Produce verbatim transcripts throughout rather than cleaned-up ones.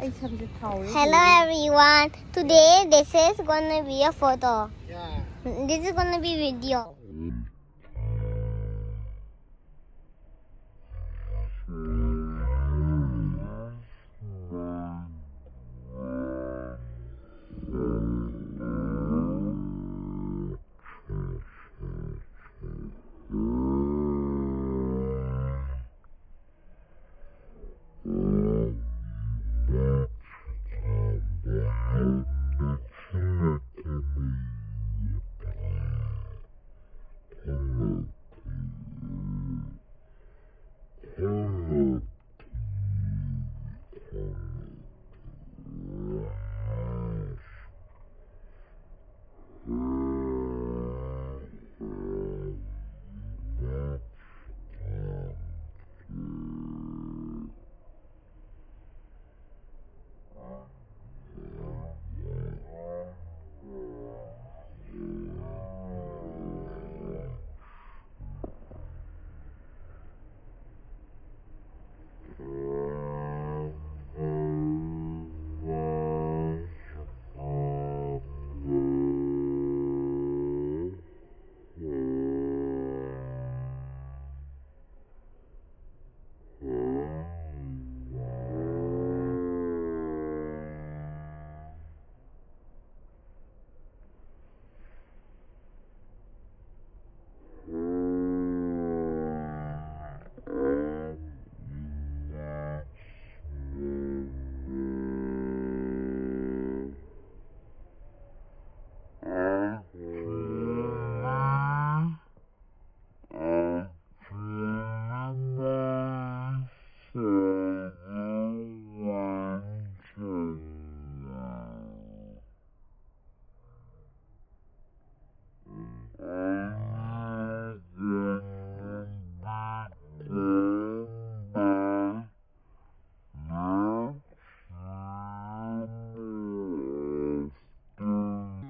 ꯑꯩ ꯁꯝꯁꯦ ꯊꯥꯎꯔꯦ꯫ Hello everyone. Today this is gonna be a photo. Yeah. This is gonna be video.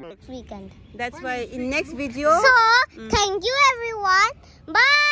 Next weekend. That's why in next video. So, thank you everyone. Bye.